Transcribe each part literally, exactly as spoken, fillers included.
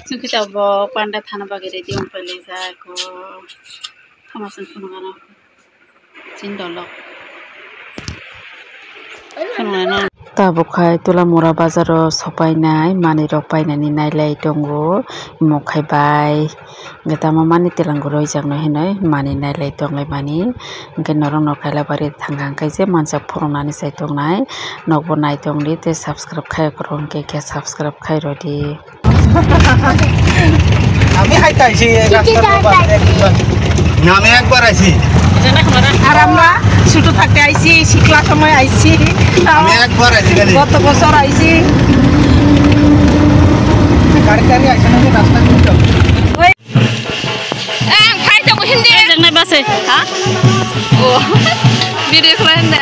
Chwng khe tabuk panda thana bagwi ready wng pailai jak o. Tamo chwng phunukgano. Chini dolok. Tabuk khai Tulamura bazaro sopainai manwirok painani nailai tongo, imo khai bai. Hwnkhe tamo mani twlangwi rwjaknai hinwi manwi nailai tonglaimani. Hwnkhe norokno kailabari thangkha hwnkhe je mansa phunuknani sai tongnai. Nokbo naitongdi tei subscribe khai rw hwnkhe khe subscribe khai rwdi. আমি হাইতে আইছি, এই রাস্তার বাবা, একবার। না, আমি একবার আইছি। আর আমরা ছোট থাকতে আইছি, শিকলা সময় আইছি। আমি একবার আইছি খালি। গত বছর আইছি। গাড়ি টাড়ি আইছে না, রাস্তা দিয়ে যাও। Ang phai tongo hindi. Ejang nai base. Ha? Oh. Video khlai hindi.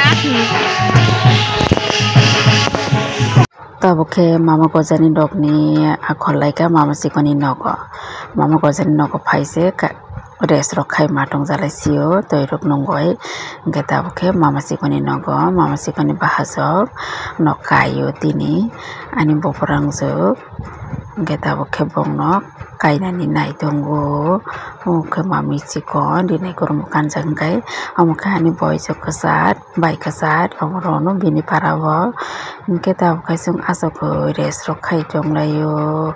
Tabuk khe mama gojani nokni akhol laikha mama sikoni nogo. Mama gojani nogo phaise ka-, rest rok khai ma tongjalai sio, twi rok nungoi. Hwnkhe tabuk khe mama sikoni nogo, mama sikoni bahajok nok kaio tini ani buphurang juk. Hwnkhe tabuk khe bongno kainani nai tongo. Omo khe mami sikon rinai kwrwngbo kanjak hwnkhe, omo khe ani boijo kwchar. Bai kwchar oborogno bini para o. Hwnkhe tabuk khe chwng achukgwi rest rok khai tonglaio.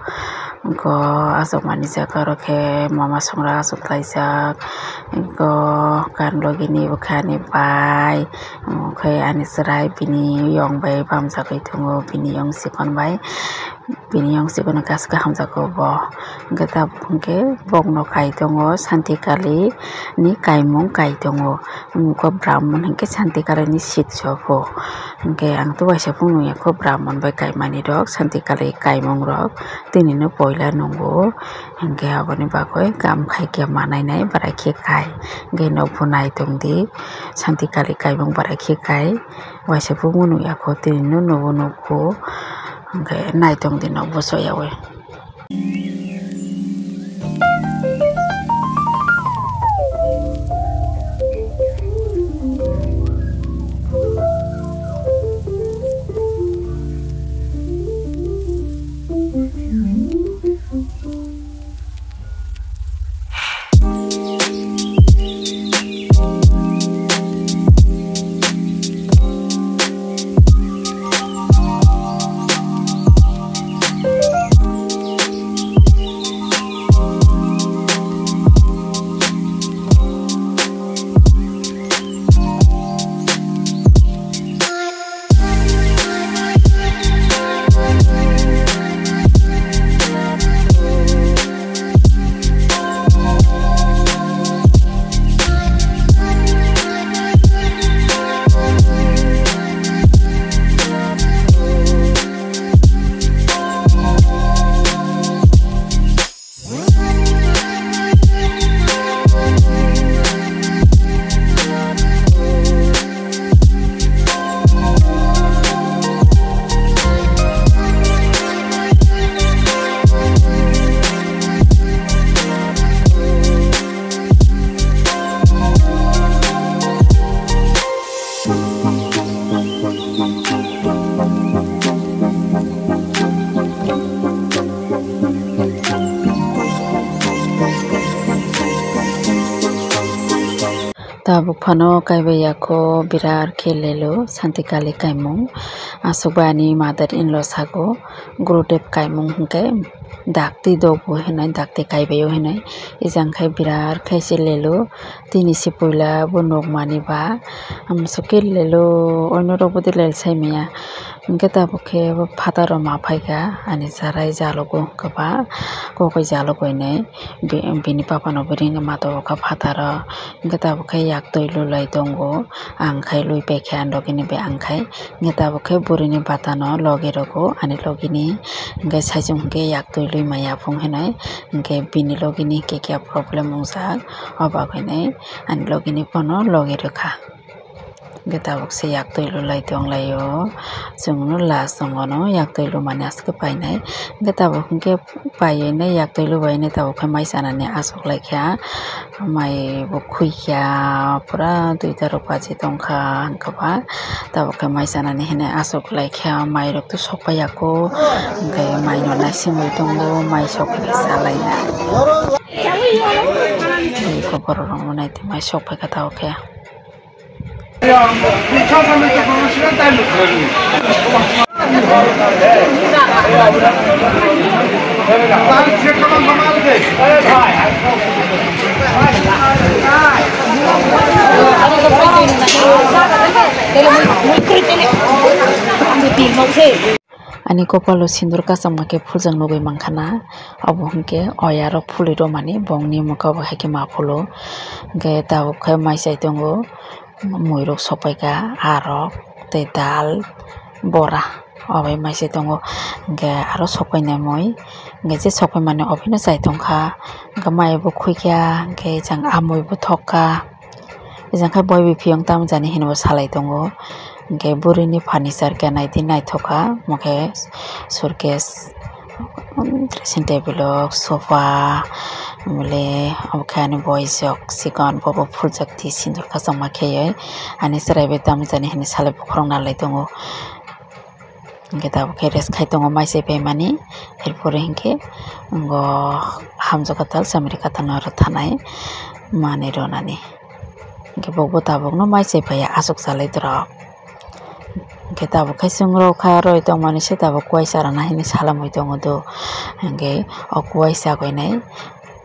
Hwnkhe achukmani jaga rok khe mama songra achuk laijak. Hwnkhe kan logi ni bo khe ani bai, omo khe ani chwrai bini yong bai bamjagwi tongo, bini yong sikon bai. Bini yong sikon kaisa khe hamjakgo bo. Hwnkhe tabuk hwnkhe bokno kai tongo, Santi Kali ni kaimung kai tongo. Omo khe Brahmon hwnkhe Santi Kali ni sitso pho. Hwnkhe ang tei waisa phung nungya kho Brahmon bai kaimani rok, Santi Kali kaimung rok tini no poila nungo. Hwnkhe aboni bagwi kam khai khe manai nai barai khe kai. Hwnkhe nokbo nai tongdi, Santi Kali kaimung barai khe kai. Waisa phung nungya kho tini no nugo nugo. Hwnkhe naitong di nok bwsai yaui. Tabuk phano kaibai yakho birar khe lelo Santi Kali kaimung. Aswk bai ani mother in law sago Gurudev kaimung hwnkhe Dakti dogo hinwi, dakti kaibaio hinwi. Ejang khe birat khe se lelo. Tini se puila bo nukmani ba, amswk khe lelo, oinorok bo de lel sai manya. Hwnkhe tabuk khe bo phataro ma phaikha, ani charai jalogo hwnkhe ba, kokoi jalogo hinwi. Bi-, bini papano bo ringwi ma tongkha phataro. Hwnkhe tabuk khe yak twi lulai tongo. Ang khai lui paikha, ang logini bai ang khai. Hwnkhe tabuk khe burini batano logi rogo, ani logini. Hwnkhe saichung hwnkhe yak twi lui maya phung hinwi. Hwnkhe bini logini khe khe problem wngjak. Obo hinwi ani logini bono logi rwkha. Hwnkhe tabuk se yak twi lulai tonglaio. Chwngno last tongo no yak twi lumani aswk painai. Hwnkhe tabuk hwnkhe paiwi nai yak twi lubai nai tabuk khe mai chanani aswk laikha. Mai bo khuikha, pura duita rok baji tongkha hwnkhe ba. Tabuk khe mai chanani hinwi aswk laikha, mai rok to sokpaiya kho. Hwnkhe mai no naisingwi tongo, mai sokphaikha salainai. Tei borok rok no naitwi mai sokphaikha tabuk khe. Ani kopalo sindur kasama khe phuljak nugwi mankha na, obo hwnkhe oyarok phulwi rwmani bongni mwkhabo hai khe ma phulu. Hwnkhe tabuk khe mai chai tongo, muirok sokpaikha, arok tei dal, bora obai mai chai tongo. Hwnkhe aro sokpainai mui, hwnkhe je sokpaimani oboino chai tongkha, hwnkhe maibo khuikha, hwnkhe jang ah muibo thokha. Ejang khe boi bai phiyong tamo jani hinwi bo salai tongo. Hwnkhe burini furniture khe naitwi naithok kha, omo khe suitcase, dressing table rok, sofa, mile omo khe ani boi jok chikon bobo phuljak twi sindur kasama khaiwi ani chwrai bai tamo jani hinwi salai bokhorok nalai tongo. Hwnkhe tabuk khe rest khai tongo mai chai paimani, erpore hinkhe bo hamjwk kwtal chamri kwtal no rw thanai manwi rwnani. Hwnkhe bo bo tabukno mai chai paiya, aswk chalai dorok. Hwnkhe tabuk khe chwng rw kha, rwi tongmani se tabuk kuaisa rwna hinwi salamwi tongo do. Hwnkhe o kuaisa koinai.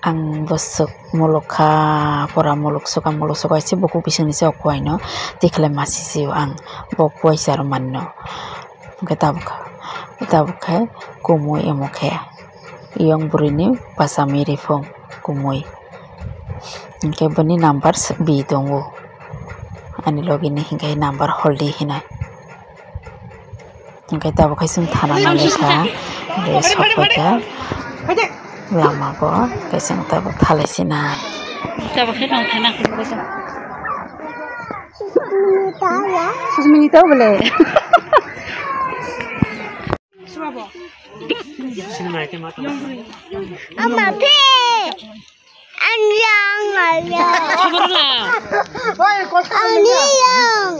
Ang bwswk muluk kha, pura muluk swkang, muluk swkang se bukhuk bisingni se o kuaino tikhlai masi sio ang bo kuaisa rw manino. Hwnkhe tabuk, tabuk khe kumui omo khe eyang bwrwini bwsa miri phung kumui. Hwnkhe bini number bi tongo, ani logini hinkhe number holdi hinai. Hwnkhe tabuk khe chwng thana nangwi kha, hwnkhe sokphaikha lama o, hwnkhe chwng tabuk thalai sina. Tabuk khe tong thana. Susmini tao bole. Ama phe. Ang yang, ang yang. Ang yang.